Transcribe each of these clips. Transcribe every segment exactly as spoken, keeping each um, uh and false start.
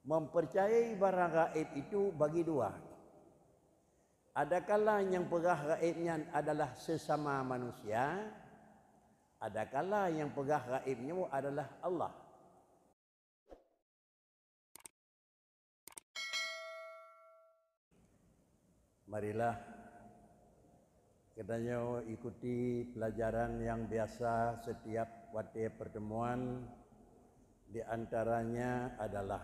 Mempercayai barang gaib itu bagi dua. Adakala nyang peugah gaib nyan adalah sesama manusia, adakala nyang peugah gaib nyoe adalah Allah. Marilah geutanyoe ikuti pelajaran nyang biasa setiap watée pertemuan, di antaranya adalah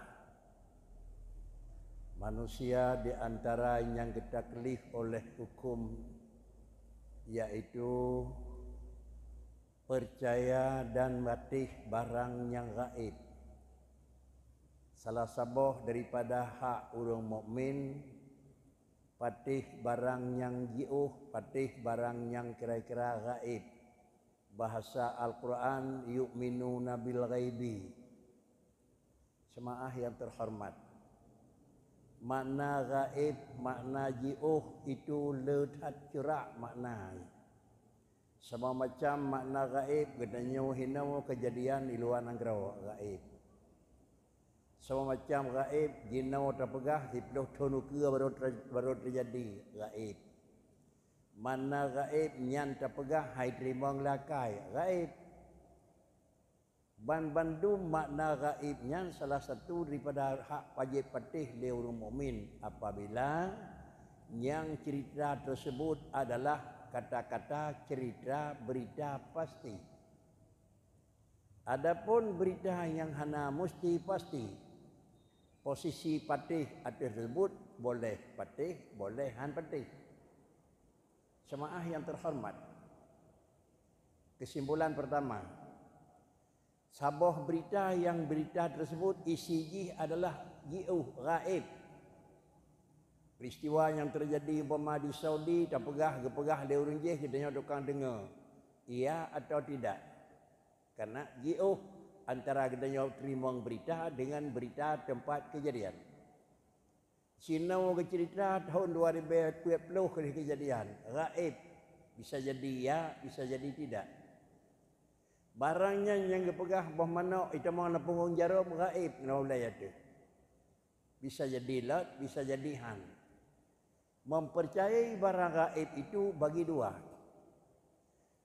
manusia di antara nyang geutaklif oleh hukum, yaitu percaya dan patéh barang nyang gaib. Salah saboh daripada hak ureuëng mukmin, patéh barang nyang jiôh, patéh barang nyang kira-kira gaib. Bahasa Al-Quran, "Yu'minuna bil ghaibi." Jemaah yang terhormat, makna gaib, makna jiôh itu le that curak makna. Sama macam makna gaib, geutanyoe hinoe kejadian di luar nanggroe, gaib. Sama macam gaib, jinoe tapeugah siplôh thon ukeue baru ter-, baru terjadi, gaib. Makna gaib nyan tapeugah hai teurimong lé akai, gaib. Ban bandum makna gaib nyan salah satu daripada hak wajéb patéh lé ureuëng mukmin apabila nyang cerita tersebut adalah kata-kata cerita berita pasti. Adapun berita nyang hana musti pasti, posisi patéh ateueh tersebut boleh patéh, boleh han patéh. Jemaah yang terhormat, kesimpulan pertama, saboh berita yang berita tersebut isi jih adalah jiôh, gaib. Peristiwa nyang terjadi umpama di Saudi, tapeugah, geupeugah lé ureuëng jih, geutanyoe tukang deungoe, iya atau tidak. Karena jiôh antara geutanyoe teurimong berita dengan berita tempat kejadian. Sinoe geucerita tahun dua ribu dua puluh keuh kejadian, gaib. Bisa jadi ya, bisa jadi tidak. Barang nyan nyang geupeugah boh manok itamong lam punggong jaroe, gaib ngon ulée ateueh. Bisa jadi lot, bisa jadi han. Mempercayai barang gaib itu bagi dua.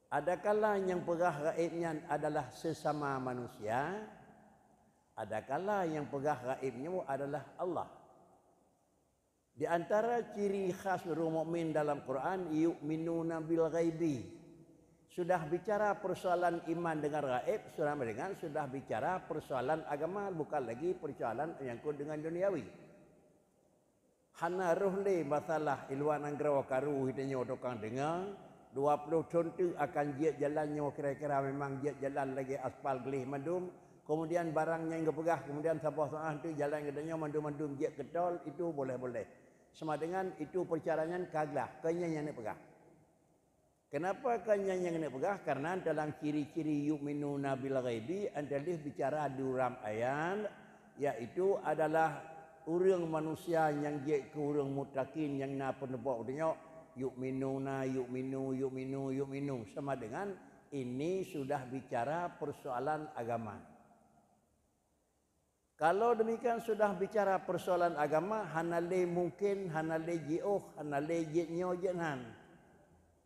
Adakala nyang peugah gaib nyan adalah sesama manusia, adakala nyang peugah gaib nyoe adalah Allah. Di antara ciri khas ureuëng mukmin dalam Quran, "Yu'minuna bil ghaibi." Sudah bicara persoalan iman dengan gaib, sama dengan sudah bicara persoalan agama, bukan lagi persoalan menyangkut dengan duniawi. Hana roh lé masalah i luwa nanggroe karu, geutanyoe tukang deungoe, dua ploh thon teuk akan jeuet jalan nyoe, kira-kira memang jeuet jalan lagée aspal gleh mandum. Kemudian barang nyang geupeugah, kemudian saboh saát teuk jalan geutanyoe mandum-mandum jeuet keu tol, itu boleh-boleh. Sama dengan itu perkara nyan ka glah, keu nyan nyang neupeugah. Kenapa kan nyang, nyang neupeugah? Karena dalam ciri-ciri yu'minuna bil ghaibi, adalah bicara duram ayat, yaitu adalah ureuëng manusia nyang jeuet keu ureuëng muttaqin nyang na peuneubok donya, yu'minuna, yu'minu, yu'minu, yu'minu. Sama dengan ini sudah bicara persoalan agama. Kalau demikian sudah bicara persoalan agama, hana lé mungkin, hana lé jiôh, hana lé jeuet nyoe jeuet nan.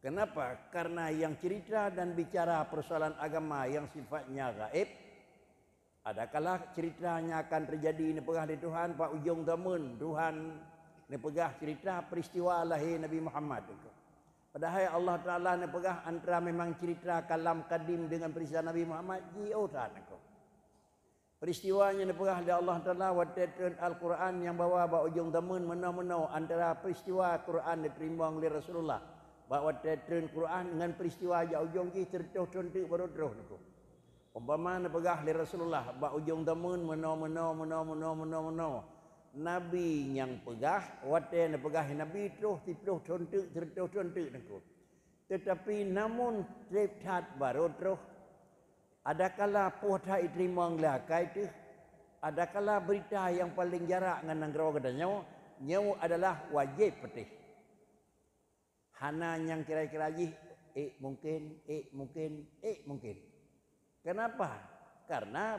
Kenapa? Karena yang cerita dan bicara persoalan agama yang sifatnya gaib, adakala ceritanya akan terjadi neupeugah lé Tuhan bak ujong zaman, Tuhan neupeugah cerita peristiwa lahé Nabi Muhammad. Padahai Allah Taala neupeugah antara memang cerita kalam kadim dengan peristiwa Nabi Muhammad, jiôh that nangko. Peristiwa nyang neupeugah lé Allah Taala watée treun Al-Quran nyang bahwa bak ujong zaman meunoe-meunoe antara peristiwa Quran neuteurimong lé Rasulullah, bak watée treun Quran ngon peristiwa jak ujong jih teureutôh thon teuk baru troh nangko. Umpama neupeugah lé Rasulullah bak ujong zaman meunoe-meunoe, meunoe-meunoe, meunoe-meunoe. Nabi nyang peugah, watée neupeugah Nabi troh siploh thon teuk, teureutôh thon teuk nangko. Teutapi namun treb that baru troh, adakala poh that jiteurimong lé akai teuh, adakala beurita nyang paleng jarak ngon nanggroe geutanyoe, nyoe adalah wajéb patéh. Hana nyang kira-kira jih, ék mungken, ék mungken, ék mungken. Kenapa? Karena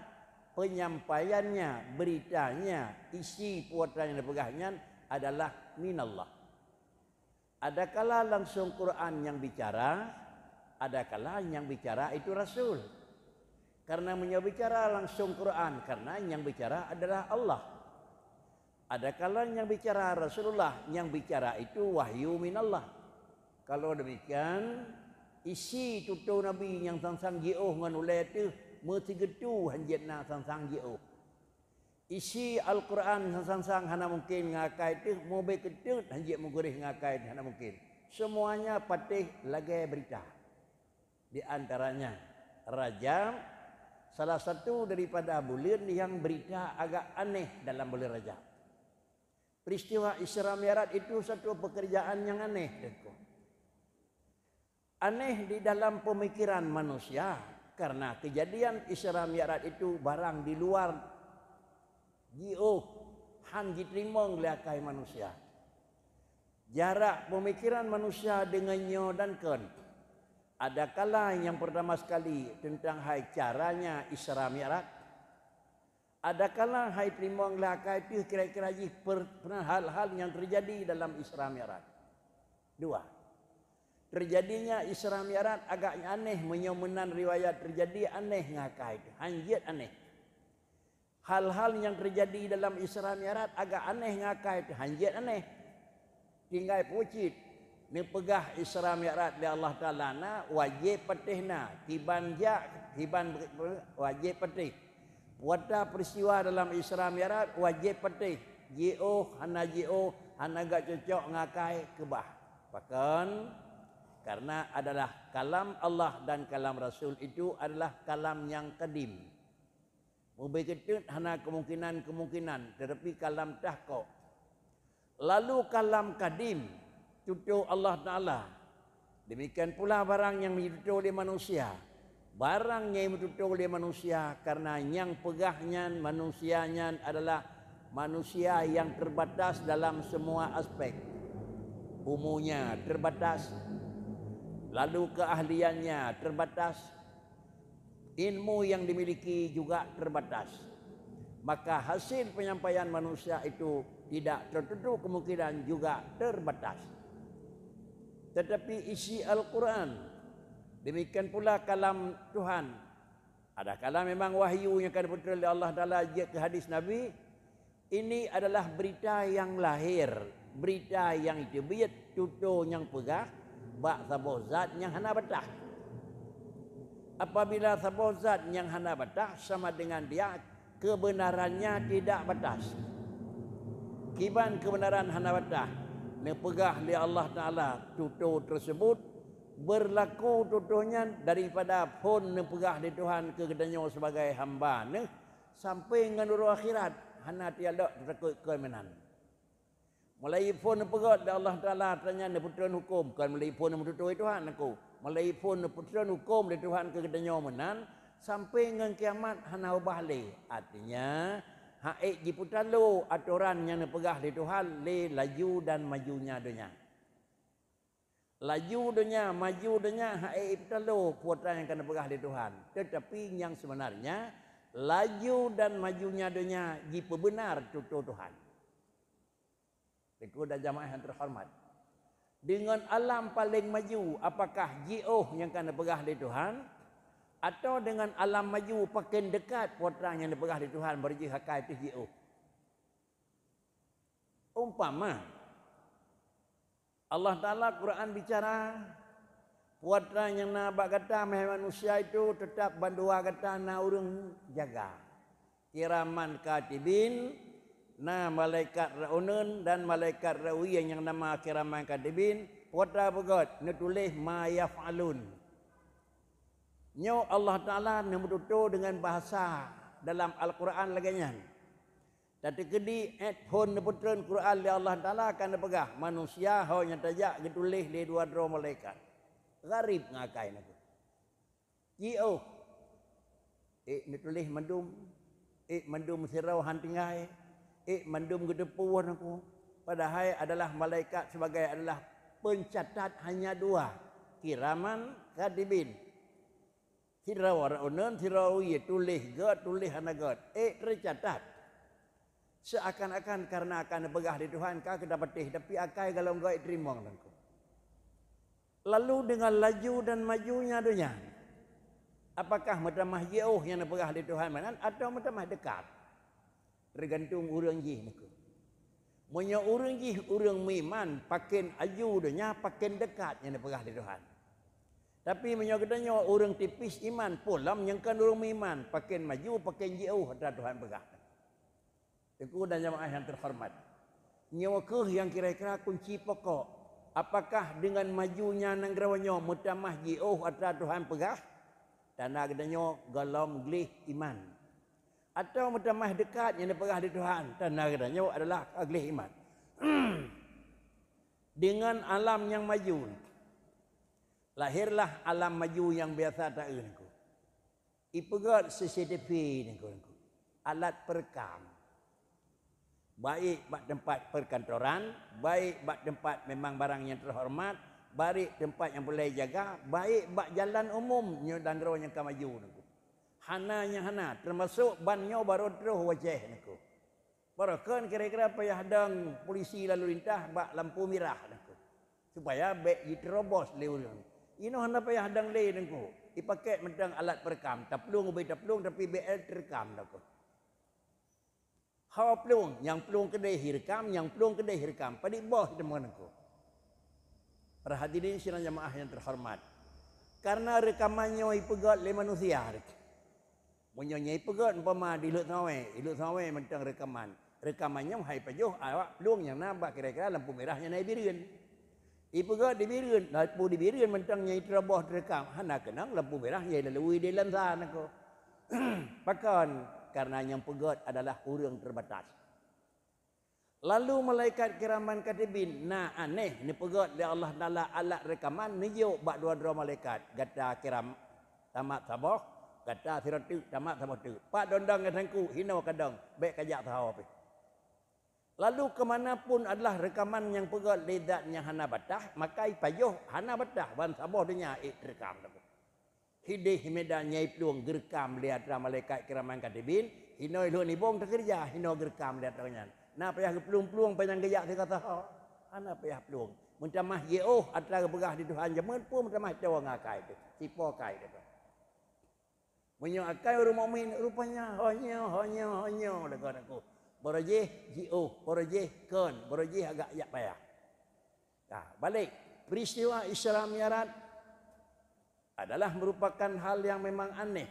Penyampaiannya, beritanya, isi peue nyang dipeugah nyan adalah minallah. Adakala langsung Quran nyang bicara, adakala nyang bicara itu Rasul. Karena meunyoe bicara langsung Quran, karena nyang bicara adalah Allah. Adakala nyang bicara Rasulullah, nyang bicara itu wahyu minallah. Kalau demikian, isi tutoe Nabi nyang sang-sang jiôh ngon ulée teuh meusigeutue hanjeuet na sang-sang jiôh. Isi Al-Quran sang-sang hana mungkin ngakai teuh mubé keuteuet hanjeuet meuguréh ngakai teuh hana mungkin. Semuanya patéh lagée berita. Di antaranya, Rajab, salah satu daripada buleuen nyang berita agak aneh dalam buleuen Rajab. Peristiwa Isra Mi'raj itu satu pekerjaan nyang aneh, Teungku. Aneh di dalam pemikiran manusia, karena kejadian Isra Mi'raj itu barang di luar jiôh, han jiteurimong lé akai manusia. Jarak pemikiran manusia dengan nyoe dan kon. Adakala nyang pertama sekali tentang hai caranya Isra Mi'raj. Adakala hai teurimong lé akai teuh kira-kira jih per-, pernah hal-hal nyang terjadi dalam Isra Mi'raj. Dua. Terjadinya Isra Mi'raj agak aneh meunyoe meunan riwayat terjadi aneh ngakai teuh. Hanjeuet aneh. Hal-hal nyang terjadi dalam Isra Mi'raj agak aneh ngakai teuh, hanjeuet aneh. Tinggai peucit, neupeugah Isra Mi'raj lé Allah Taala na, wajéb patéh na, kiban jak, kiban wajéb patéh. Puata peristiwa dalam Isra Mi'raj wajéb patéh, jiôh hana jiôh, hana gak cocok ngakai keubah. Pakon? Karena adalah kalam Allah dan kalam Rasul itu adalah kalam nyang kadim. Mubé keuteuet hana kemungkinan-kemungkinan, tetapi kalam tahkok. Lalu kalam kadim, tutoe Allah Taala. Demikian pula barang nyang jitutoe lé manusia. Barang nyang jitutoe lé manusia karena nyang peugah nyan manusia nyan adalah manusia yang terbatas dalam semua aspek. Umurnya terbatas, lalu keahliannya terbatas, ilmu yang dimiliki juga terbatas. Maka hasil penyampaian manusia itu tidak tertutup kemungkinan juga terbatas. Tetapi isi Al-Quran, demikian pula kalam Tuhan. Adakala memang wahyu nyang ka dipeutron lé Allah Taala jeuet keu hadis Nabi, ini adalah berita yang lahir, berita yang jiteubiet tutoe nyang peugah bak saboh zat nyang hana batah. Apabila saboh zat nyang hana batah sama dengan dia, kebenarannya tidak batas. Kiban kebenaran hana batah, neupeugah lé Allah Taala tutoe tersebut berlaku tutoe nyan daripada phon neupeugah lé Tuhan keu geutanyoe sebagai hamba Neuh sampai ngon uroe akhirat hana tialok teutakot kon meunan. Mulai phon neupeugét lé Allah Taala tanyan neupeutron huköm, kon mulai phon neumeututoe Tuhan aku. Mulai phon neupeutron huköm lé Tuhan keu geutanyoe meunan sampai ngon kiamat hana ubah lé. Artinya, ha'ék jipeutalo atoran nyang neupeugah lé Tuhan lé laju dan majunya donya. Laju donya, maju donya ha'ék jipeutalo peue nyang ka neupeugah lé Tuhan. Tetapi nyang sebenarnya, laju dan majunya donya jipeubeunar tutoe Tuhan. Teungku dan jamaah yang terhormat, deungon alam paleng maju, apakah jiôh nyang ka neupeugah lé Tuhan, atawa deungon alam maju pakon deukat peue nyang neupeugah lé Tuhan beureujeuh akai teuh jiôh? Umpama, Allah Taala Quran bicara, peue nyang na bak gata, hai manusia, itu teutap bandua gata na ureuëng jaga. Kiraman katibin, na malaikat reuneun dan malaikat rawi nyang nama kiraman katibin, peue beugét neutuléh ma yaf'alun. Nyoe Allah Taala neumeututoe deungon bahasa dalam Al-Quran lagée nyan. Tateukeudi ét phon neupeutron Quran lé Allah Taala ka neupeugah, manusia ho nyang tajak geutuléh lé dua droe malaikat. Gharib ngakai na kheueh. Jiôh. Ék neutuléh mandum, ék mandum sidroe han tinggai, ék mandum geuteupeue na kheueh. Padahai adalah malaikat sebagai adalah pencatat hanya dua, kiraman katibin. Sidroe ureuëng, sidroe wie tuléh gét, tuléh hana gét. Ék teucatat. Seuakan-akan kareuna akan neupeugah lé Tuhan ka keudapatéh, tapi akai golom gét teurimong Teungku. Lalu dengan laju dan majunya donya, apakah meutamah jiôh nyang neupeugah lé Tuhan meunan atawa meutamah deukat? Teugantung ureuëng jih Teungku. Meunyoe ureuëng jih ureuëng meuiman, pakén aju donya, pakén deukat nyang neupeugah lé Tuhan. Tapi meunyoe geutanyoe ureuëng tipis iman, pulam nyang kon ureuëng meuiman, pakén maju, pakén jiôh atra Tuhan peugah. Teungku dan jamaah nyang teuhoreumat, nyoe kheueh nyang kira-kira kunci pokok. Apakah deungon majunya nanggroe nyoe meutamah jiôh atra Tuhan peugah? Tanda geutanyoe golom gleh iman. Atawa meutamah deukat nyang neupeugah lé Tuhan? Tanda geutanyoe adalah ka gleh iman. Deungon alam nyang maju, lahirlah alam maju nyang biasa taeu Teungku. Ipeugét C C T V Teungku, Teungku, alat perekam. Baik bak teumpat perkantoran, baik bak teumpat memang barang nyang teuhoreumat, baik teumpat nyang peureulée jaga, baik bak jalan umum nyoe dan droe nyang ka maju Teungku. Hana nyang hana, teumasok ban nyoe barô troh u Aceh Teungku. Barokon kira-kira payah dong polisi lalu lintas bak lampu mirah Teungku, supaya bék jiterobos lé ureuëng. Inoe hana payah dong lé Teungku, ipakét mantong alat perekam, taplueng ubé taplueng tapi bék terekam Teungku. Ho plueng, nyang plueng keudeh irekam, nyang plueng keudeh irekam, padit boh teuma Teungku. Para hadirin sidang jamaah nyang teuhoreumat, kareuna reukaman nyoe ipeugét lé manusia Teungku. Meunyoe nyan ipeugét umpama di Lhokseumawe, di Lhokseumawe mantong reukaman. Reukaman nyan hai pajoh awak plueng nyang na bak kira-kira lampu mirah nyang na i Bireuen. Ipeugét di Bireuen, lampu di Bireuen mantong nyang iteurobos teurekam, hana keunong lampu mirah nyang lalui di Lansa Teungku. Pakon? Kareuna nyang peugét adalah ureuëng teubatas. Lalu malaikat kiraman katibin na aneh neupeugét lé Allah Taala alat reukaman neujok bak dua droe malaikat, gata kiram tamat saboh, gata sidroe teuk tamat saboh teuk. Pat dong-dong nyang Teungku, hinoe ka dong, bék kajak sahoe pih. Lalu keumanapun adalah reukaman nyang peugét lé zat nyang hana bataih, maka ipajoh hana bataih ban saboh donya ék teurekam Teungku. Hideh medan nyai plueng geureukam lé atra malaikat kiraman katibin, hinoe lheueh nibong teukeureuja, hinoe geureukam lé atra nyan. Na payah geuplueng-plueng panyang geujak sigoe sahoe? Hana payah plueng. Meutamah jiôh atra geupeugah di Tuhan jameun peue meutamah cowong akai teuh, sipo akai teuh. Meunyoe akai ureuëng mukmin, rupanya honyoe, honyoe, honyoe lagoe Teungku. Barô jih jiôh, barô jih kon, barô jih agak jak payah. Nah, balek, peristiwa Isra Mi'raj adalah merupakan hal yang memang aneh.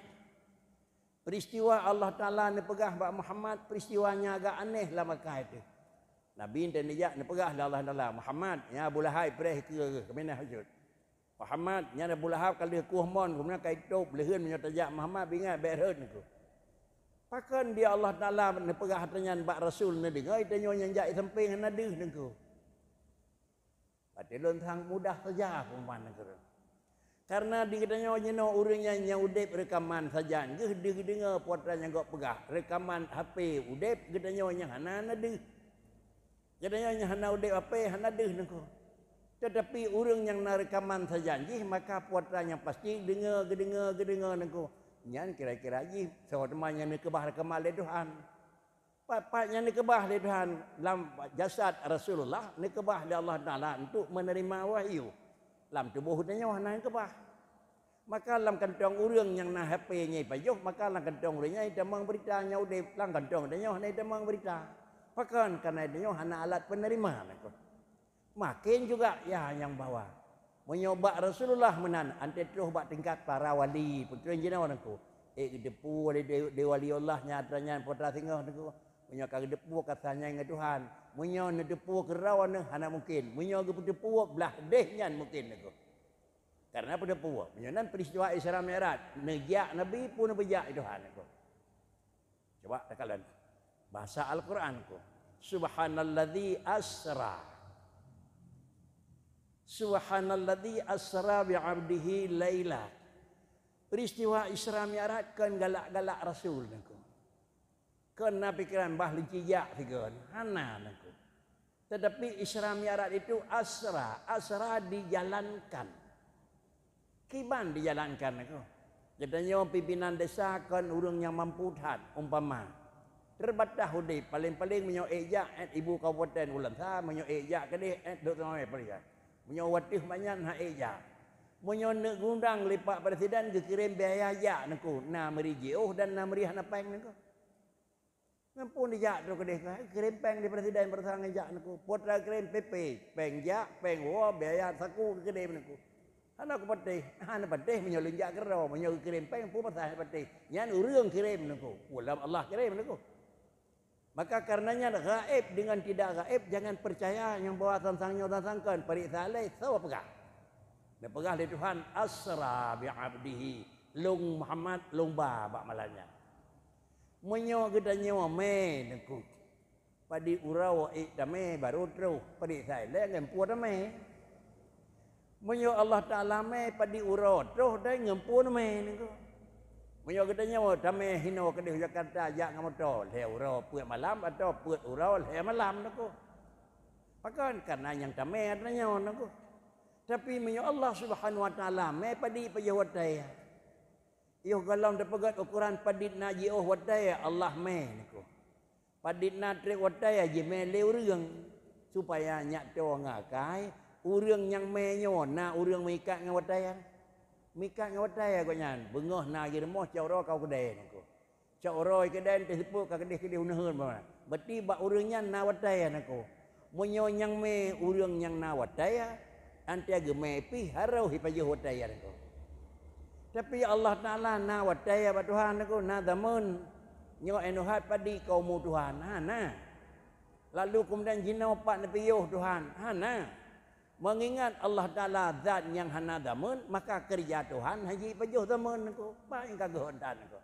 Peristiwa Allah Taala neupeugah bak Muhammad, peristiwa nyang agak aneh lam akai teuh. Nabi teuh neujak neupeugah lé Allah Taala, "Muhammad, nyan Abu Lahab preh keue keuminah bacut. Muhammad, nyan Abu Lahab ka lheueh kueh mon, geumeunyoe ka itôb leuheun meunyoe tajak Muhammad, bingat bék rhot Teungku." Pakon di Allah Taala neupeugah atra nyan bak Rasul neudeungoe, tanyoe nyang jak i sampéng hana deuh Teungku. Watée lôn sang mudah saja peuman nanggroe. Kareuna di geutanyoe jinoe ureuëng nyang, nyang udeb reukaman sajan geuh di geudeungoe peue atra nyang gob peugah. Reukaman H P udeb, geutanyoe nyang hana na deuh. Geutanyoe nyang hana udeb H P hana deuh Teungku. Tetapi ureuëng nyang na reukaman sajan jih, maka peue atra nyang pasti deungoe, geudeungoe, geudeungoe Teungku. Nyan kira-kira jih soe teuma nyang neukeubah reukaman lé Tuhan. Pat-pat nyang neukeubah lé Tuhan lam jasad Rasulullah, neukeubah lé Allah Taala untuk menerima wahyu. Lam tuboh geutanyoe hana neukeubah. Maka lam kantong ureuëng nyang na H P nyang ipajoh, maka lam kantong ureuëng nyan itamong beurita nyang udeb, lam kantong geutanyoe hana itamong beurita. Pakon? Kareuna geutanyoe hana alat penerima Teungku. Maken juga ya nyang bahwa meunyoe bak Rasulullah meunan, anté troh bak tingkat para wali, peue treun jinoe Teungku. Ék geuteupeue lé de-, de wali Allah nyang atra nyan peue atra singoh Teungku. Meunyoe ka geuteupeue ka sa nyan ngon Tuhan, meunyoe neuteupeue keudroe neuh hana mungken. Meunyoe geupeuteupeue blah deh nyan mungken Teungku. Kareuna peuteupeue, meunyoe nan peristiwa Isra Mi'raj, neujak Nabi peue neupeujak lé Tuhan Teungku. Coba takalon bahasa Al-Quran Teungku. Subhanalladzi asra. Subhanalladzi asra bi 'abdihi laila. Peristiwa Isra Mi'raj kon galak-galak Rasul Teungku. Kon na pikiran bah leuci jak sigoe, hana Teungku. Tetapi Isra Mi'raj itu asra, asra dijalankan. Kiban dijalankan Teungku. Geutanyoe pimpinan desa kon ureuëng nyang mampu that, umpama, teubatas udeb, paleng-paleng meunyoe ék jak, eh, ibu kabupaten ulôn sa, meunyoe ék jak keudeh, eh, dok teumawé peuriksa. Meunyoe wateuh banyak, hana ék jak. Meunyoe neuk gundang lé Pak Presiden, geukirém biaya jak neuku, na meuri jiôh dan na meuri hana péng neuku. Ngon peue neujak troh keudeh ka, kirém péng di presiden, peurasaan ngon jak neuku. Peue teukirém, P P, péng jak, péng woe, biaya saku keudeh neuku. Hana kupatéh, hana patéh meunyoe lôn jak keudroe, meunyoe geukirém péng, peue pasai hana patéh. Nyan ureuëng kirém neuku, ulôn Allah kirém neuku. Maka kareuna nyan gaéb dengan tidak gaéb, jangan percaya nyang bahwa sang-sang nyoe sang-sang kon, paréksa lé soe peugah. Neupeugah lé Tuhan, "Asra bi abdihi," lôn Muhammad, lôn ba bak malam nyan. Meunyoe geutanyoe mé neuku, padit uroe ék tamé barô troh, padit sai lé ngon peue tamé. Meunyoe Allah Taala mé, padit uroe troh dai ngon peue tamé neuku. Meunyoe geutanyoe tamé hinoe keudeh Jakarta jak ngon moto, lhée uroe peuet malam atawa peuet uroe lhée malam neuku. Pakon? Kareuna nyang tamé geutanyoe neuku. Tapi meunyoe Allah Subhanahu Wa Taala mé, padit pajoh watée. Yoh gohlom teupeugét ukoran padit na jiôh watée Allah mé neuku. Padit na treb watée jimé lé ureuëng, supaya nyak toe ngakai ureuëng nyang mé nyoe na ureuëng meuikat ngon watée. Meuikat ngon watée gobnyan, beungoh na jirumoh cok uroe ka u keudée neuku. Cok uroe keudée teuh seupôt ka keudeh-keudeh u neuheun, berarti bak ureuëng nyan na watée neuku. Meunyoe nyang mé ureuëng nyang na watée, anté geumé pih harôh jipajoh watée neuku. Tapi Allah Taala na watée bak Tuhan neuku, na zameun. Nyoe inoe hat padit ka umu Tuhan, hana. Lalu keumudian jinoe pat neupiôh Tuhan, hana. Meungingat Allah Taala zat nyang hana zameun, maka keureuja Tuhan hana jipajoh zameun neuku. Bah nyang ka geuhon that neuku.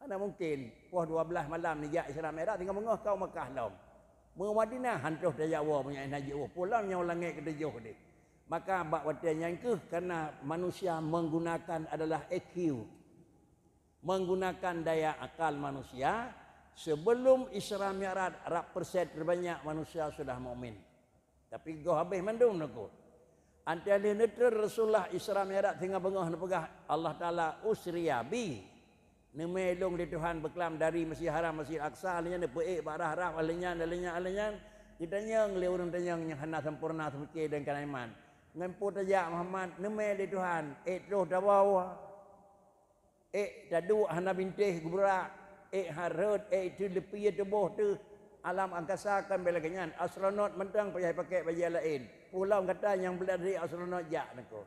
Hana mungken, poh dua blaih malam neujak Isra Mi'raj, singoh beungoh ka u Makkah lom. Meu Madinah han troh tajak woe meunyoe hana jiôh, pulang nyoe langét keutujoh deh. Maka bak watée nyan kheueh, karena manusia menggunakan adalah E Q, menggunakan daya akal manusia, sebelum Isra Mi'raj, rab persen terbanyak manusia sudah mukmin. Tapi goh habéh mandum neuku. Anté lheueh neutreun Rasulullah Isra Mi'raj singoh beungoh neupeugah Allah Taala, "Usriya bi." Neumé lôn lé Tuhan beuklam dari Masjid Haram, Masjid Aqsa, lheueh nyan neupeuék bak rab-rab, lheueh nyan, lheueh nyan, lheueh nyan. Geutanyong lé ureuëng tanyong nyang hana sempurna seumike dan kana iman. Ngon peue tajak Muhammad, neumé lé Tuhan, ék troh tawoe. Ék taduek hana bintéh geubrak, ék hareuet, ék teuleupie tuboh teuh. Alam angkasa kan bée lagée nyan, astronot mantong payah pakai bajée laén. Pulang gata nyang beulat dari astronot jak neuku.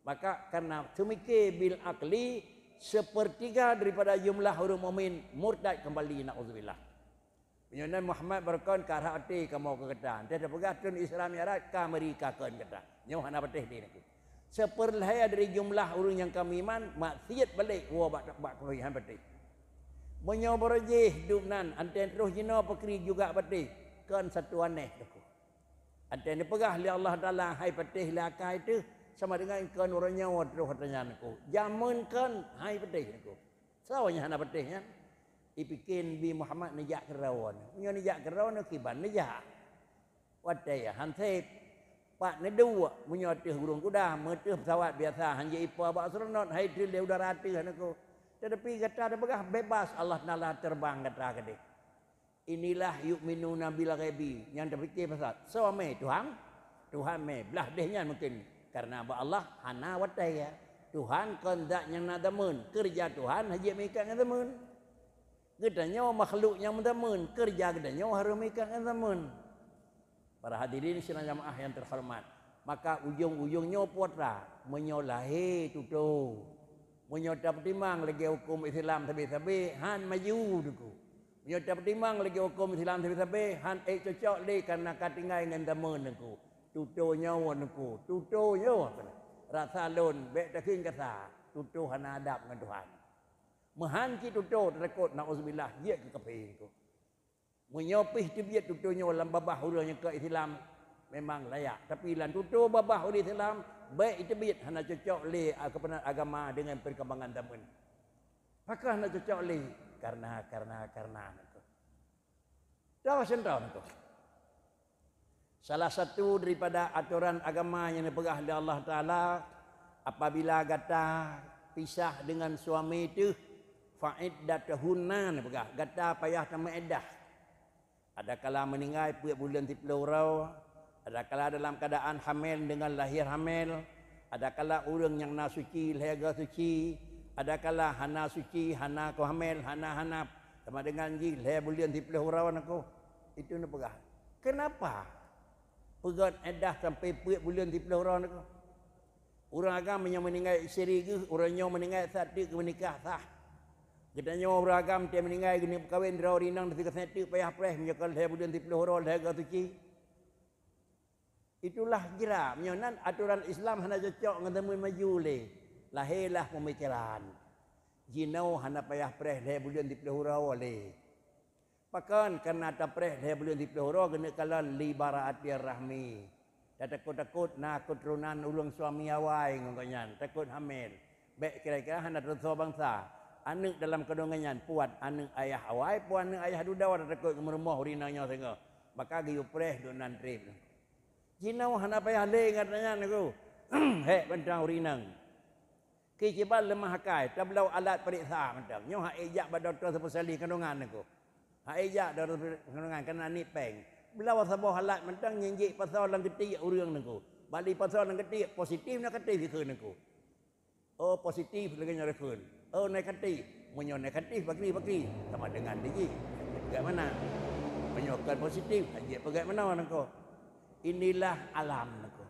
Maka karena seumike bil akli, sepertiga daripada jumlah ureuëng mukmin murtad kembali, naudzubillah. Meunyoe nan Muhammad barokon ka rhah até kamoe keu gata. Teuh teupeugah treun Isra Mi'raj ka meuri ka kheun gata. Nyoe hana patéh deh neuku. Seupeurlhée dari jumlah ureuëng nyang ka meuiman, maksiet balek woe bak, bak keubihan patéh. Meunyoe barô jih dum nan, anté troh jinoe peukri juga patéh, kon satu aneh neuku. Anté neupeugah lé Allah Taala hai patéh lé akai teuh, sama dengan kon uroe nyoe troh ata nyan neuku. Jameun kon hai patéh neuku. Soe nyang hana patéh nyan? Ipike Nabi Muhammad neujak keudroe. Meunyoe neujak keudroe, kiban neujak. Watée han sép. Pat neuduek, meunyoe teuh gurong kuda, meuteuh pesawat biasa, han jiipo bak astronot, hai treun lé udara teuh neuku. Tetapi gata tapeugah bebas, Allah Taala terbang gata keudeh. Inilah yu'minuna bil ghaibi, nyang tapike pasal soe mé Tuhan? Tuhan mé, blah deh nyan mungken. Karena bak Allah hana watée. Tuhan kon zat nyang na zameun, keureuja Tuhan hana jeuet meuikat ngon zameun. Geutanyoe makhluk nyang meuzameun, keureuja geutanyoe harôh meuikat ngon zameun. Para hadirin sidang jamaah nyang teuhoreumat, maka ujong-ujong nyoe putra, meunyoe lahé tutoe, meunyoe tapeutimang lagée huköm Islam sabe-sabe, han maju neuku. Meunyoe tapeutimang lagée huköm Islam sabe-sabe, han ék cocok lé karena ka tinggai ngon zameun neuku. Tutoe nyoe neuku, tutoe nyoe. Rasa lôn bék takheun kasa, tutoe hana adab ngon Tuhan. Meuhan cit tutoe teutakot, naudzubillah, jeuet keu kafé neuku. Meunyoe pih teubiet tutoe nyoe lam babah ureuëng nyang keu Islam, memang layak. Tapi lam tutoe babah ureuëng Islam, bék iteubiet hana cocok lé, a, keupeunat agama dengan perkembangan zaman. Pakon hana cocok lé? Karena, karena, karena neuku. Tahu contoh neuku. Salah satu daripada atoran agama nyang neupeugah lé Allah Taala, apabila gata Pisah dengan suami teuh, fa iddatuhunna, neupeugah, gata payah tameuiddah. Adakala meuninggai peuet buleuen siplôh uroe, adakala dalam keuadaan hamil dengan lahé hamil, adakala ureuëng nyang na suci lhée goe suci, adakala hana suci, hana ko hamil, hana hanap, sama dengan jih lhée buleuen siplôh uroe neuko. Itu neupeugah. Kenapa peugét iddah sampai peuet buleuen siplôh uroe neuko? Ureuëng agam meunyoe meuninggai isteri geuh, ureuëng nyoe meuninggai saat teuk geumeunikah sah. Geutanyoe ureuëng agam teuh meuninggai geuneuk peukawen droe rinang di sigoe teuk payah preh meunyoe ka lhée buleuen siplôh uroe lhée goe suci. Itulah jira, meunyoe nan atoran Islam hana cocok ngon zaman maju lé. Lahé lah peumikiran. Jinoe hana payah preh lhée buleuen siplôh uroe lé. Pakon kana tapreh lhée buleuen siplôh uroe geuneuk kalon li bara'atir rahmi. Tatakot-takot na keuturonan ureuëng suami awai ngon gobnyan, takot hamil. Bék kira-kira hana teusoe bansa. Aneuëk dalam kandungan nyan puat aneuëk ayah awai, puat aneuëk ayah dudoe, tatakot geumeurumoh ureuëng inong nyoe singoh. Maka geuyue preh duek nan treb. Jinoe hana payah lé ngon nyan neuko. Hék bantang ureuëng inong. Keuciban leumah akai, tabloe alat peuriksa mantong. Nyoe hak ék jak bak dokto spesialis kandungan neuko. Hak ék jak dokto spesialis kandungan kana niet péng. Bloe saboh alat mantong nyang jeuet pasoe lam keutiek ureuëng neuko. Bali pasoe lam keutiek positif negatif ikheun neuko. Oh, positif lagée nyoe ikheun. Oh, negatif. Meunyoe negatif bakri-bakri sama dengan diji. Peugét mana? Meunyoe kon positif, jeuet peugét mana neuko. Inilah alam neuko.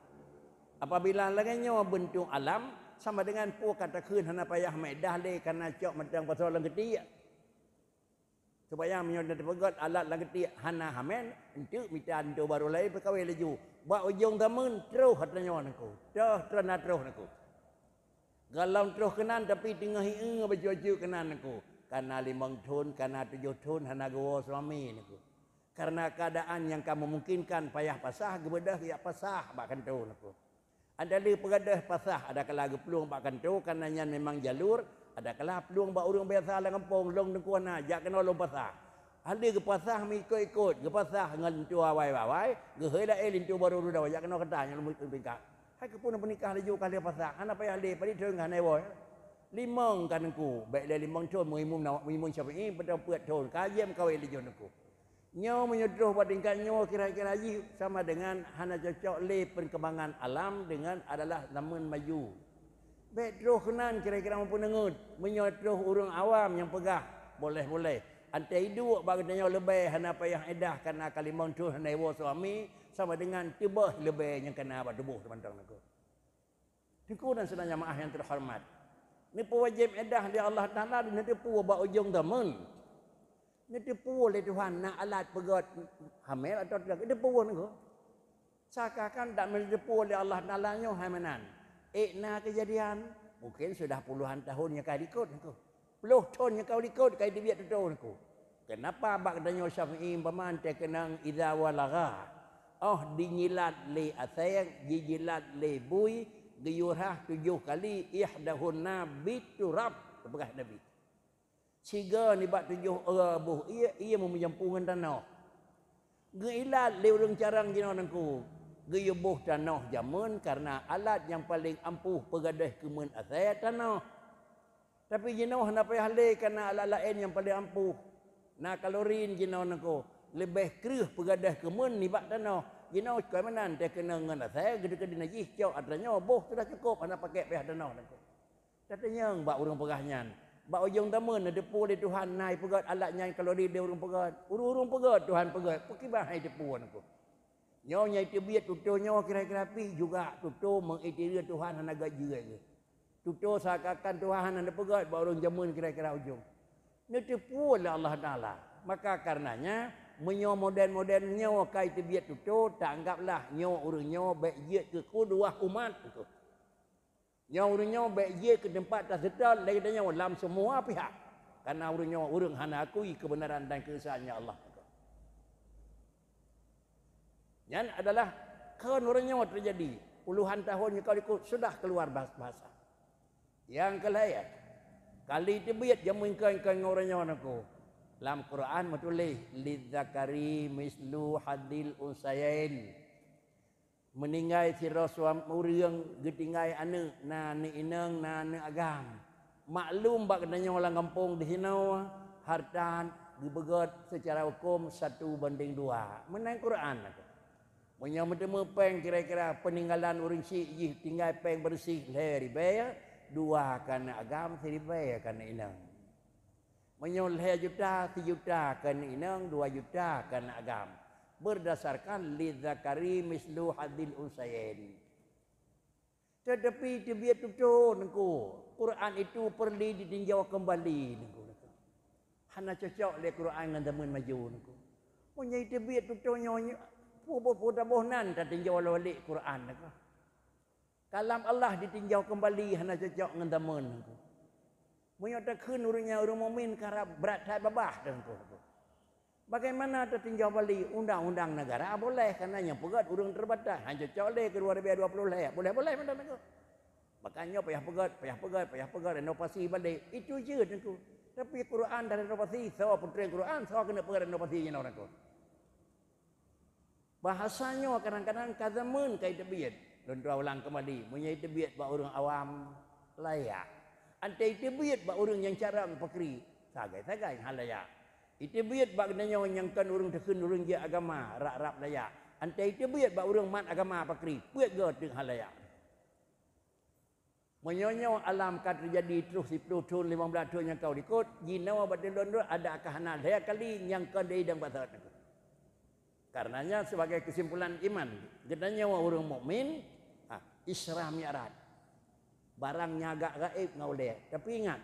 Apabila lagée nyoe beuntuk alam, sama dengan peue ka takheun hana payah meuiddah lé kana cok mantong pasoe lam keutiek. Supaya meunyoe na teupeugét alat lam keutiek hana hamil, enteuk mita linto barô laén peukawen laju. Bak ujong zaman troh atra nyoe neuko. Troh, troh na troh neuko. Galom troh keunan tapi teungoh hi-eue bacut-bacut keunan neuko. Kana limong thon, kana tujoh thon hana geuwoe suami neuko. Karena keadaan nyang ka memungkinkan payah pasah, geubeudôh jak pasah bak kantô neuko. Ada lé peugadôh pasah, adakala geuplueng bak kantô, karena nyan memang jalur, adakala plueng bak ureuëng biasa lam gampông, lôn teungku hana, jak keunoe lôn pasah. Hana lé geupasah meuikot-ikot, geupasah ngon linto awai-awai, geuhôi laén linto barô dudoe, jak keunoe kata nyang lôn peunikah. Hai keupeue peunikah laju ka lheueh pasah, hana payah lé, padit thon hana iwoe. Limong ka neuku, bék lé limong thon, meuimum na-, meuimum Syafi'i, padahai peuet thon, ka jeuem kawé laju neuku. Nyoe meunyoe troh bak tingkat nyoe kira-kira jih sama dengan hana cocok lé perkembangan alam dengan adalah zaman maju. Bék troh keunan kira-kira meupeuneuet. Meunyoe troh ureuëng awam nyang peugah, boleh-boleh. Antai iduek bak geutanyoe leubeh hana payah iddah kana ka limong thon hana iwoe suami sama dengan teubeh leubeh nyang kana bak tuboh teumantong neuku. Teungku dan syedara jamaah yang terhormat, neupeuwajéb iddah lé Allah Taala di neuteupeue bak ujong zaman. Neuteupeue lé Tuhan na alat peugét hamil atau tidak, neuteupeue neuku. Seakan-akan dak neuteupeue lé Allah Taala nyoe hai meunan. Ék na keujadian, mungkin sudah puluhan tahun nyang ka likot neuku. Ploh thon nyang ka likot ka iteubiet tutoe neuku. Kenapa bak geutanyoe Syafi'i umpama teukeunong idza walagha? Oh, jinyilat lé asèe, jijilat lé bui, geuyue rhah tujoh kali, ihdahunna biturab, geupeugah Nabi. Sigoe nibak tujoh, eh, boh ié, ié meumeujampu ngon tanoh. Geuilat lé ureuëng carông jinoe neuku. Geuyue boh tanoh jameun karena alat nyang paleng ampuh peugadôh keumeun asèe tanoh. Tapi jinoe hana payah lé kana alat laén nyang paleng ampuh. Na klorin jinoe neuku, leubeh kreueh peugadôh keumeun nibak tanoh. Jinoe kon meunan teukeunong ngon asèe, geudeue-geudeue najih cok atra nyoe boh sudah cukôp hana pakék payah tanoh neuku. Tatanyong bak ureuëng peugah nyan, bak ujong zaman neuteupeue lé Tuhan na ipeugét alat nyan klorin lé ureuëng peugét. Ureuëng-ureuëng peugét Tuhan peugét, peukiban hai teupeue neuku. Nyoe nyang iteubiet tutoe nyoe kira-kira pih juga tutoe meuiktiri Tuhan hana gét jeuet geuh. Tutoe seakan-akan Tuhan hana neupeugét bak ureuëng jameun kira-kira ujong. Neuteupeue lé Allah Taala. Maka karenanya, meunyoe model-model nyoe ka iteubiet tutoe, taanggaplah nyoe ureuëng nyoe bék jeuet keu qudwah umat tutoe. Nyoe ureuëng nyoe bék jeuet keu teumpat taseutôt lé geutanyoe lam semua pihak. Karena ureuëng nyoe ureuëng hana akui keubeunaran dan keuesaan Allah. Nyan adalah kon ureuëng nyoe teujadi. Puluhan tahun nyang ka likot sudah keuluar bahas-, bahasa. Nyang keulhèe, kali teubiet jameun kon-kon ngon ureuëng nyoe neuku. Lam Quran meutuléh, "Lidzakari mislu hadzil unsayain." Meuninggai sidroe suam-, ureuëng geutinggai aneuëk, na aneuëk inong, na aneuëk agam. Maklum bak geutanyoe lam gampông di sinoe, harta geubeugét seucara huköm satu banding dua. Meunan Quran. Meunyoe meuteumé péng kira-kira peuninggalan ureuëng syiek jih tinggai péng beureuséh lhée ribée, dua keu aneuëk agam, siribée keu aneuëk inong. Meunyoe lhée juta, sijuta keu aneuëk inong, dua juta keu aneuëk agam. Berdasarkan lidzakari mislu hadzil unsayain. Teutapi teubiet tutoe Teungku, Quran itu perlu ditinjau kembali Teungku. Hana cocok lé Quran ngon zaman maju Teungku. Meunyoe teubiet tutoe nyoe, peue-peue taboh nan tatinjau balik Quran Teungku. Kalam Allah ditinjau kembali hana cocok ngon zaman Teungku. Meunyoe takheun ureuëng nyan ureuëng mukmin karab brat that babah Teungku. Bagaimana tatinjau balik undang-undang negara boleh, karena nyang peugét ureuëng terbatas. Hana cocok lé keu dua ribu dua puluh lhée, boleh-boleh mantong Teungku. Maka nyoe payah peugét, payah peugét, payah peugét, renovasi balik. Itu jeuet Teungku. Tapi Quran dah renovasi, soe peutrang Quran, soe keuneuk peugét renovasi jinoe Teungku. Bahasa nyoe kadang-kadang ka zaman ka iteubiet. Lôn tuan ulang kembali, meunyoe iteubiet bak ureuëng awam, layak. Antée iteubiet bak ureuëng nyang carông pakri, sagai-sagai hana layak. Iteubiet bak geutanyoe nyang kon ureuëng takheun ureuëng jeuet agama, rab-rab layak. Antée iteubiet bak ureuëng mat agama pakri, peuet goe teuk hana layak. Meunyoe nyoe alam ka teujadi troh siploh thon, limong blaih thon nyang ka likot, jinoe bak ulôn droe adak ka hana lhée kali nyang ka deudong bak saát nyoe. Karenanya, sebagai kesimpulan iman, geutanyoe ureuëng mukmin, ha, Isra Mi'raj. Barang nyang agak gaéb ngon ulée. Tapi ingat,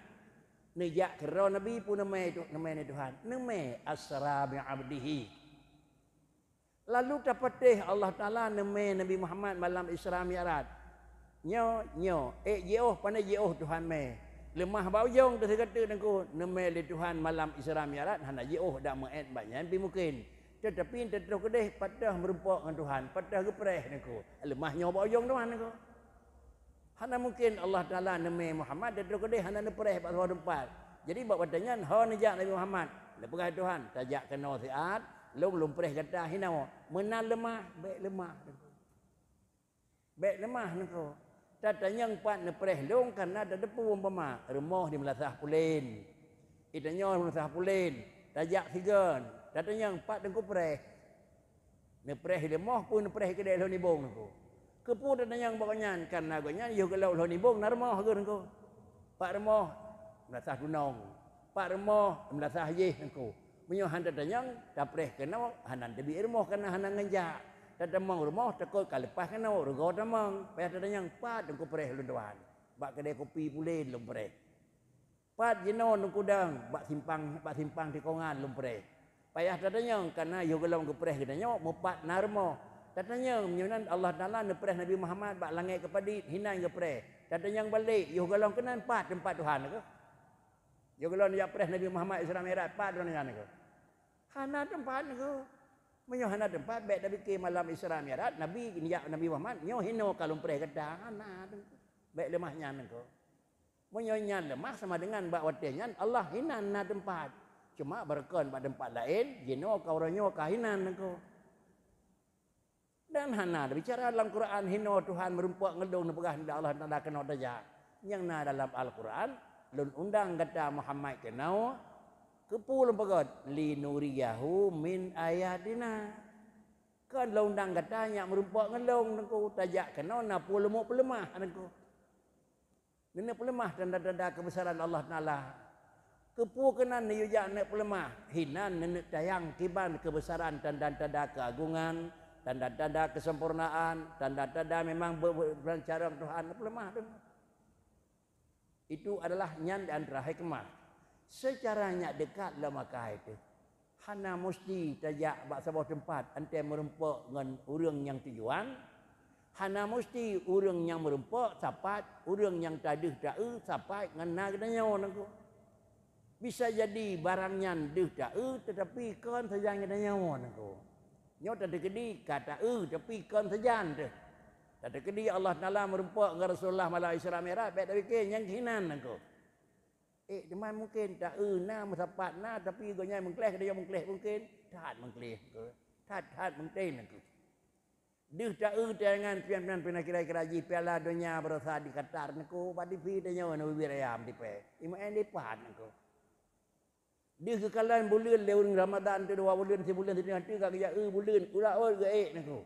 neujak keudroe Nabi peue neumé, neumé lé Tuhan. Neumé asra bi abdihi. Lalu tapatéh Allah Taala neumé Nabi Muhammad malam Isra Mi'raj. Nyoe, nyoe, ék jiôh, pane jiôh Tuhan mé. Leumah bak ujong teuh sigoe teuk Teungku, neumé lé Tuhan malam Isra Mi'raj hana jiôh dak meuét bak nyan pih mungken. Teutapi teutroh keudeh patéh meurumpok ngon Tuhan, patéh geupreh Teungku. Leumah nyoe bak ujong Tuhan Teungku. Hana mungken Allah Taala neumé Muhammad, teutroh keudeh hana neupreh bak saboh teumpat. Jadi, bak watée nyan, ho neujak Nabi Muhammad, neupeugah Tuhan, "Tajak keunoe siat, lôn lôn preh gata hinoe." Meunan leumah, bék leumah. Bék leumah Teungku. Tatanyong pat neupreh lôn kareuna tateupeue umpama, rumoh di Meulasah Pulen. Itanyoe Meulasah Pulen, tajak sigon, tatanyong pat Teungku preh. Neupreh leumah peue neupreh keudeh lheueh nibong Teungku. Keupeue tatanyong bak gobnyan? Kareuna gobnyan yoh gohlom lheueh nibong na rumoh geuh Teungku. Pat rumoh, Meulasah Tunong. Pat rumoh, Meulasah Yeh Teungku. Meunyoe han tatanyong, tapreh keunoe, hana teubiet rumoh kareuna hana ngon jak. Tatamong rumoh, takot ka leupah keunoe, rugoe tamong. Payah tatanyong, pat Teungku preh lôn Tuhan. Bak keudè kupi pulen lôn preh. Pat jinoe Teungku dong, bak simpang, bak simpang tikongan lôn preh. Payah tatanyong, kareuna yoh gohlom geupreh geutanyoe, meupat na rumoh. Tatanyong, meunyoe nan Allah Taala neupreh Nabi Muhammad bak langét keupadit, hinan geupreh. Tatanyong balek, yoh gohlom keunan pat teumpat Tuhan Teungku. Yoh gohlom jak preh Nabi Muhammad Isra Mi'raj, pat droeneuh nyan Teungku. Hana teumpat Teungku. Meunyoe hana teumpat, bék tapike malam Isra Mi'raj, Nabi, jak Nabi Muhammad, nyoe hinoe ka lôn preh gata. Hana Teungku. Bék leumah nyan Teungku. Meunyoe nyan leumah sama dengan bak watée nyan Allah hinan na teumpat. Cuma beureukan bak teumpat laén, jinoe ka uroe nyoe ka hinan Teungku. Dan hana teubicara lam Quran hinoe Tuhan meurumpok ngon lôn neupeugah lé Allah Taala keunoe tajak. Nyang na dalam Al-Quran, lôn undang gata Muhammad keunoe, keupeue lôn peugét, "Linuriyahu min ayatina." Kon lôn undang gata nyak meurumpok ngon lôn Teungku, tajak keunoe na peue lôn peuleumah Teungku. Neuneuk peuleumah tanda-tanda keubeusaran Allah Taala. Keupeue keunan neuyue jak neuk peuleumah? Hinan neuneuk tayang kiban keubeusaran tanda-tanda keuagongan, tanda-tanda keuseumpurnaan, tanda-tanda memang be-, be-, beulancarong Tuhan, neupeuleumah teuma. Itu adalah nyan di antara hikmah. Seucara nyak deukat lom akai teuh. Hana musti tajak bak saboh teumpat 'an tée meurumpok ngon ureuëng nyang tujuan. Hana musti ureuëng nyang meurumpok sapat ureuëng nyang tadeuh ta-eu sapat ngon na geutanyoe Teungku. Bisa jadi barang nyan deuh ta-eu, teutapi kon sajan geutanyoe Teungku. Nyoe tateukeudi ka ta-eu, tapi kon sajan teuh. Tateukeudi Allah Taala meurumpok ngon Rasulullah malam Isra Mi'raj, bék tapike nyang keuhinan Teungku. Eh, teuma mungken ta-eu na, meusapat na, tapi gobnyan meukleh, geutanyoe meukleh mungken. That meukleh Teungku. That-that mungken Teungku. Deuh ta-eu tayangan pian-pian pih na kira-kira jih piala donya baroesa di Qatar niko, bak T V tanyoe na bibir ayam tipée. Imeu'en dipat niko. Deuh geukalon buleuen lé ureuëng Ramadan teuh dua buleuen, sibuleuen, sibuleuen teuh ka geujak eu buleuen, u laôt geuék niko.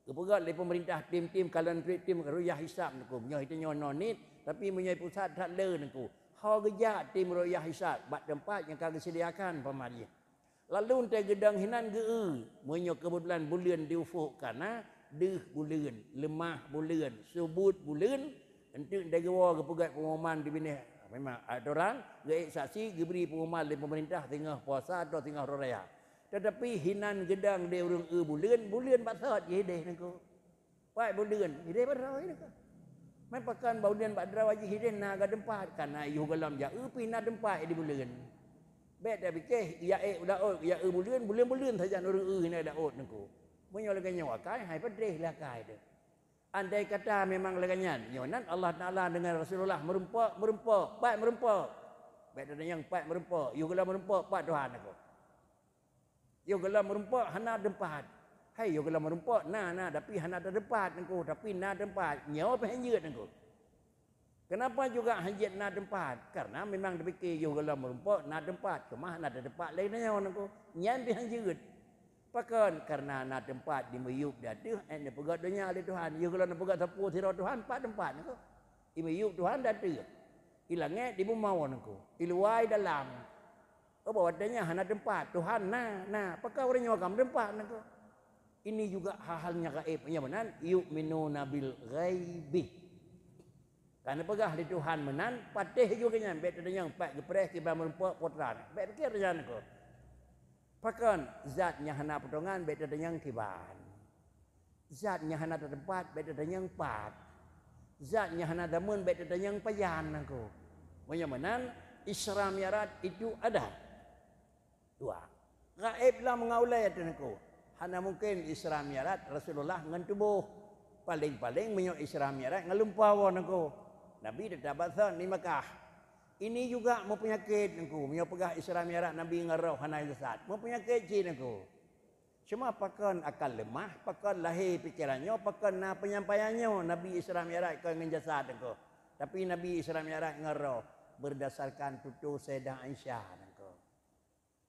Geupeugét lé peumeurintah tim-tim kalon trip tim ruyah hisab niko. Meunyoe tanyoe non nit, tapi meunyoe pusat that le niko. Ho geujak tim ruyah hisab bak teumpat nyang ka geuseudiakan pamari. Lalu 'oh geudong hinan geu-eu, meunyoe keubeutulan buleuen di ufuk ka na, deuh buleuen, leumah buleuen, subut buleuen, enteuk 'oh geuwoe geupeugét pengumuman di binéh, memang atoran, geuék saksi, geubri pengumuman lé peumeurintah singoh puasa atau singoh raya. Teutapi hinan geudong lé ureuëng eu buleuen, buleuen bak sot jih deh niko. Pat buleuen, hideh bak droe niko. Man pakon bak buleuen bak droe jih hideh na geuteumpat, kana yôh gohlom jak eu pih na teumpat di buleuen. Bék tapike, jak ék u laôt, jak eu buleuen, buleuen-buleuen sajan ureuëng eu hina laôt niko. Meunyoe lagée nyoe akai, hai padeh lé akai teuh. Andai kata memang lagée nyan, nyoe nan Allah Taala dengan Rasulullah meurumpok, meurumpok, pat meurumpok. Bék tatanyong pat meurumpok, yôh gohlom meurumpok, pat Tuhan niko. Yôh gohlom meurumpok hana teumpat. Hai yôh gohlom meurumpok na, na, tapi hana teumpat niko, tapi na teumpat. Nyoe pih hanjeuet niko. Kenapa juga hanjeuet na teumpat? Karena memang dipike yôh gohlom meurumpok na teumpat, cuma hana teumpat lé nyoe niko. Nyan pih hanjeuet. Pakon? Karena na teumpat di miyueb di ateueh, eh, neupeugét donya lé Tuhan. Yôh gohlom neupeugét sapeue sidroe Tuhan, pat teumpat niko. Di miyueb Tuhan di ateueh. Di langét di bumoe niko. Di luwa di dalam. Oh, bahwa watée nyan hana teumpat, Tuhan na, na. Pakon ureuëng nyoe ka meuteumpat niko. Ini juga hal-hal nyang gaéb. Nyang meunan, yu'minuna bil ghaibi. Ka neupeugah lé Tuhan meunan, patéh juga nyan, bék tatanyong pat geupreh kiban meurumpok putra. Bék pikir nyan niko. Pakon zat nyang hana potongan bék tatanyong kiban. Zat nyang hana teumpat bék tatanyong pat. Zat nyang hana teumpat bék tatanyong pajan niko. Meunyoe meunan, Isra Mi'raj itu ada. Dua. Gaéb lam ngon ulée teuh niko. Hana mungken Isra Mi'raj Rasulullah ngon tuboh. Paléng-paléng meunyoe Isra Mi'raj ngon lumpoe woe niko. Nabi teutap bak sot di Makkah. Ini juga meupeunyakét niko. Meunyoe peugah Isra Mi'raj Nabi ngon roh hana jasad. Meupeunyakét cit niko. Cuma pakon akan leumah, pakon lahé pikeran nyoe, pakon na peunyampaian nyoe Nabi Isra Mi'raj kon ngon jasad niko. Tapi Nabi Isra Mi'raj ngon roh berdasarkan tutoe Sayyidah Aisyah niko.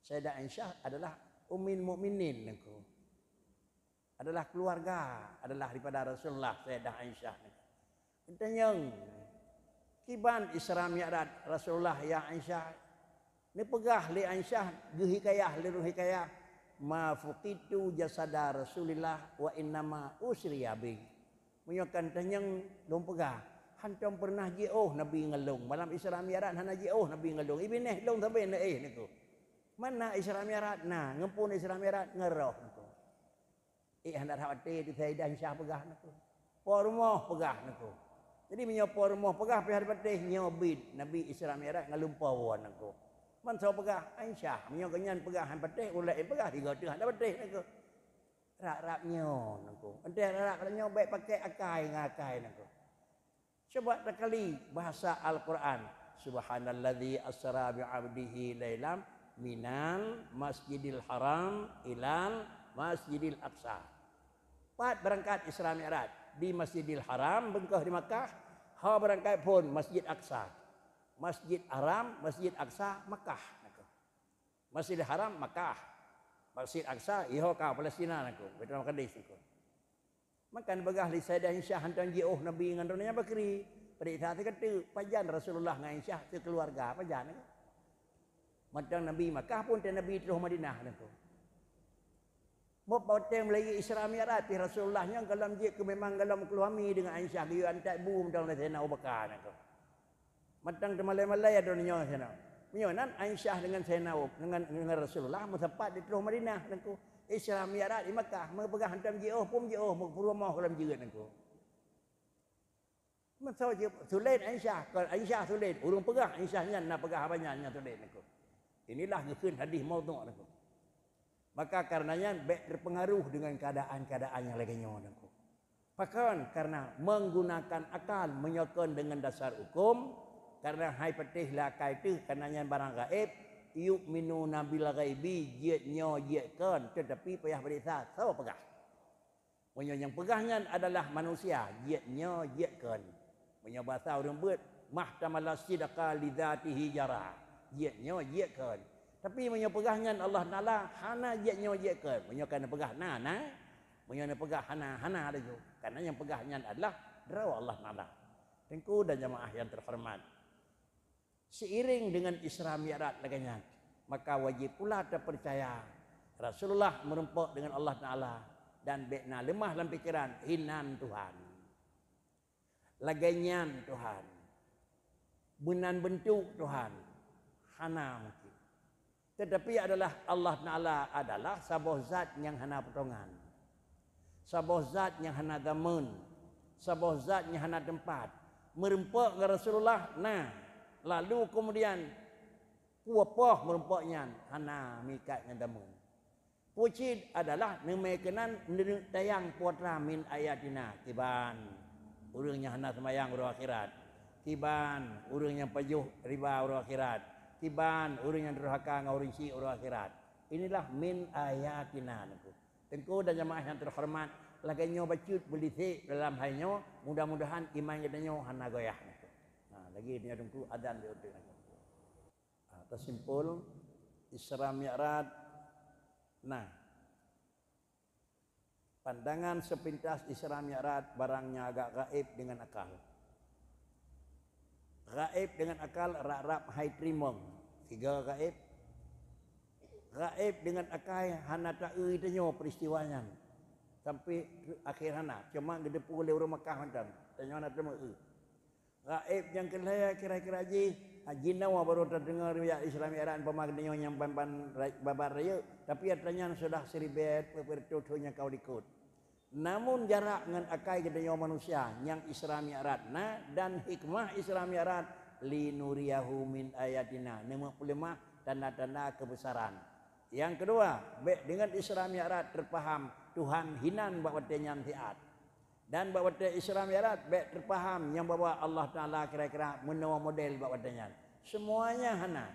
Sayyidah Aisyah adalah Ummul Mukminin niko. Adalah keluarga, adalah daripada Rasulullah, Sayyidah Aisyah niko. Tanyong, kiban Isra Mi'raj Rasulullah ya Aisyah? Neupeugah lé Aisyah, geuhikayah lé ureuëng hikayah, "Ma fuqitu jasada Rasulillah wa innama usriya bi." Meunyoe kan tanyong lôn peugah, hantom peureunah jiôh Nabi ngon lôn. Malam Isra Mi'raj hana jiôh Nabi ngon lôn. Ibinéh lôn sabe neuéh niko. Mana Isra Mi'raj? Na, ngon peue Isra Mi'raj? Ngon roh niko. Eh, hana that watée teuh Sayyidah Aisyah peugah niko. Po rumoh peugah niko. Jadi meunyoe po rumoh peugah pih hana patéh, nyoe bit Nabi Isra Mi'raj ngon lumpoe woe niko. Man soe peugah? Aisyah. Meunyoe geuhnyan peugah hana patéh, ulée peugah sigoe teuh hana patéh niko. Rab-rab nyoe niko. Entée rab-rab nyoe bék pakai akai ngon akai niko. Coba takali bahasa Al-Quran, "Subhanalladzi asra bi 'abdihi lailam minal masjidil haram ilal masjidil aqsa." Pat beurangkat Isra Mi'raj, di Masjidil Haram beungkôh di Makkah, ho beurangkat phon Masjid Aqsa. Masjid Haram, Masjid Aqsa, Makkah. Masjidil Haram, Makkah. Masjid Aqsa, iho ka Palestina niko, Baitul Maqdis niko. Maka neupeugah lé Sayyidah Aisyah hantom jiôh Nabi ngon droeneuh nyang bakri. Peuriksa sikeue, pajan Rasulullah ngon Aisyah sikeuluwarga, pajan? Mantong Nabi Makkah pun teu Nabi troh Madinah niko. Meup watée meulayeue Isra Mi'raj pih Rasulullah nyan gohlom jeuet keu memang gohlom keuluhami deungon Aisyah geuyue antat bu mantong lé Saidina Abu Bakar niko. Mantong teumalée-malée droeneuh nyoe sinan. Meunyoe nan Aisyah deungon Saidina Abu, deungon, deungon Rasulullah meusapat di troh Madinah niko. Isra Mi'raj di Makkah, meupeugah hantom jiôh, phon jiôh, meupeurumoh gohlom jeuet niko. Meusoe jeuet sulet Aisyah, kon Aisyah sulet, ureuëng peugah Aisyah nyan na peugah haba nyan, nyan sulet niko. Inilah geukheun hadih maudhu' niko. Maka kareuna nyan bék teupeungaruh deungon keuadaan-keuadaan nyang lagée nyoe niko. Pakon? Kareuna menggunakan akal, meunyoe kon deungon dasar huköm, kareuna hai patéh lé akai teuh, kareuna nyan barang gaéb, yu'minuna bil ghaibi, jeuet nyoe jeuet kon, teutapi payah peuriksa soe peugah. Meunyoe nyang peugah nyan adalah manusia, jeuet nyoe jeuet kheun. Meunyoe basa ureuëng beuet, "Mahtamala sidqa li dzatihi jara." Jeuet nyoe jeuet kheun. Tapi meunyoe peugah nyan Allah Taala, hana jeuet nyoe jeuet kheun. Meunyoe ka neupeugah na, na. Meunyoe neupeugah hana, hana laju. Karena nyang peugah nyan adalah droe Allah Taala. Teungku dan jamaah yang terhormat, seiring dengan Isra Mi'raj lagée nyan, maka wajib pula tapeucaya Rasulullah meurumpok dengan Allah Taala dan bék na leumah lam pikeran, "Hinan Tuhan, lagée nyan Tuhan, meunan beuntuk Tuhan." Hana mungkin. Tetapi adalah Allah Taala adalah saboh zat nyang hana potongan, saboh zat nyang hana zaman, saboh zat nyang hana teumpat. Meurumpok ngon Rasulullah na, lalu kemudian kuwopoh meurumpok nyan hana meuikat ngon zaman. Peue cit adalah neumé keunan neuneuk tayang peue atra min ayatina, kiban ureuëng nyang hana seumayang uroe akhirat, kiban ureuëng nyang pajoh riba uroe akhirat, kiban ureuëng nyang durhaka ngon ureuëng syik uroe akhirat. Inilah min ayatina, Teungku. Teungku dan jamaah yang terhormat, lagée nyoe bacut beulisek dalam hai nyoe, mudah-mudahan iman geutanyoe hana goyah, Teungku. Nah, lagi nyoe, Teungku, adan di uteuk, Teungku. Ah, tasimpul, Isra Mi'raj. Nah, pandangan sepintas Isra Mi'raj barang nyang agak gaib dengan akal. Gaib dengan akal rab-rab hai teurimong. Tiga gaib. Gaib dengan akai hana ta-eu tanyoe peristiwa nyan. Sampai akhir hana, cuma geuteupeue lé ureuëng Makkah mantong. Tanyoe hana teumeu-eu. Gaib nyang keulhée kira-kira jih, ha, jinoe baru tadeungoe riwayat Isra Mi'raj umpama geutanyoe nyang ban-ban ra-, babat rayeuk, tapi atra nyan sudah siribèe peuet reutôh thon nyang ka likot. Namun jarak ngon akai geutanyoe manusia nyang Isra Mi'raj na, dan hikmah Isra Mi'raj, "Linuriyahu min ayatina", neumeupeuleumah tanda-tanda keubeusaran. Nyang keudua, bék deungon Isra Mi'raj teupaham Tuhan hinan bak watée nyan siat. Dan bak watée Isra Mi'raj bék teupaham nyang bahwa Allah Taala kira-kira meunoe model bak watée nyan. Semuanya hana.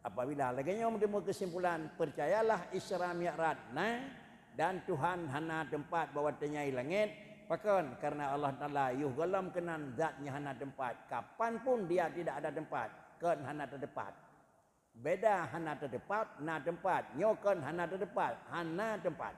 Apabila lagée nyoe meuteumé keusimpulan, peucayalah Isra Mi'raj na dan Tuhan hana teumpat bak watée nyan i langét, pakon? Karena Allah Taala yoh gohlom keunan zat nyang hana teumpat. Kapan pun Dia tidak ada tempat, kon hana teumpat. Beda hana teumpat, na teumpat. Nyoe kon hana teumpat, hana teumpat.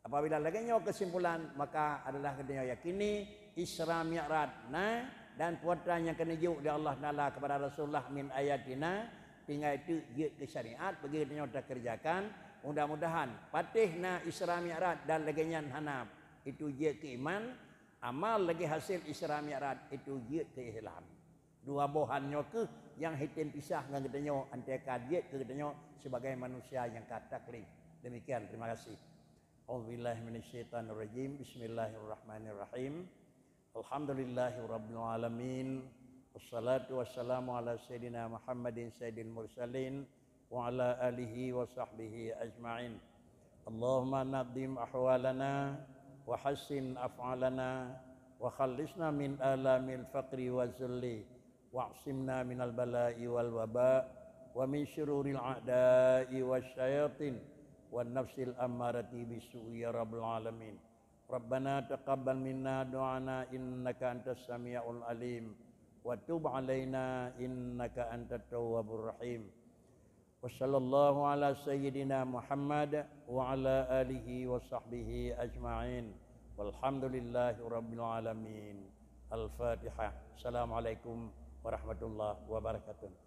Apabila lagée nyoe keusimpulan, maka adalah geutanyoe yakini Isra Mi'raj na dan peurintah nyang keuneuk jok lé Allah Taala kepada Rasulullah min ayatina, tinggai teuk jeuet keu syariat bagi geutanyoe takeureujakan. Mudah-mudahan patéh na Isra Mi'raj dan lagée nyan hana, itu jeuet keu iman, amal lagée hasil Isra Mi'raj itu jeuet keu Islam. Dua boh han nyoe kheueh nyang hitem pisah ngon geutanyoe, anteukah jeuet keu geutanyoe sibagai manusia nyang ka taklif. Demikian, terima kasih. A'udzubillahi minasyaitonirrajim. Bismillahirrahmanirrahim. Alhamdulillahirabbil alamin. Wassalatu wassalamu ala sayyidina Muhammadin sayyidil mursalin wa ala alihi wa sahbihi ajma'in. Allahumma nadhim ahwalana wa hassin af'alana wa khallisna min alamil faqri wa zulli wa'simna minal bala'i wal waba wa min syururil a'da'i wasyayatin wan nafsil ammarati bisu'i ya rabbal alamin. Rabbana taqabbal minna du'ana innaka antas sami'ul alim wa tub alaina innaka antat tawwabur rahim. Wa sallallahu ala sayyidina Muhammad wa ala alihi wa sahbihi ajma'in. Walhamdulillahi rabbil alamin. Al-Fatihah. Assalamualaikum warahmatullahi wabarakatuh.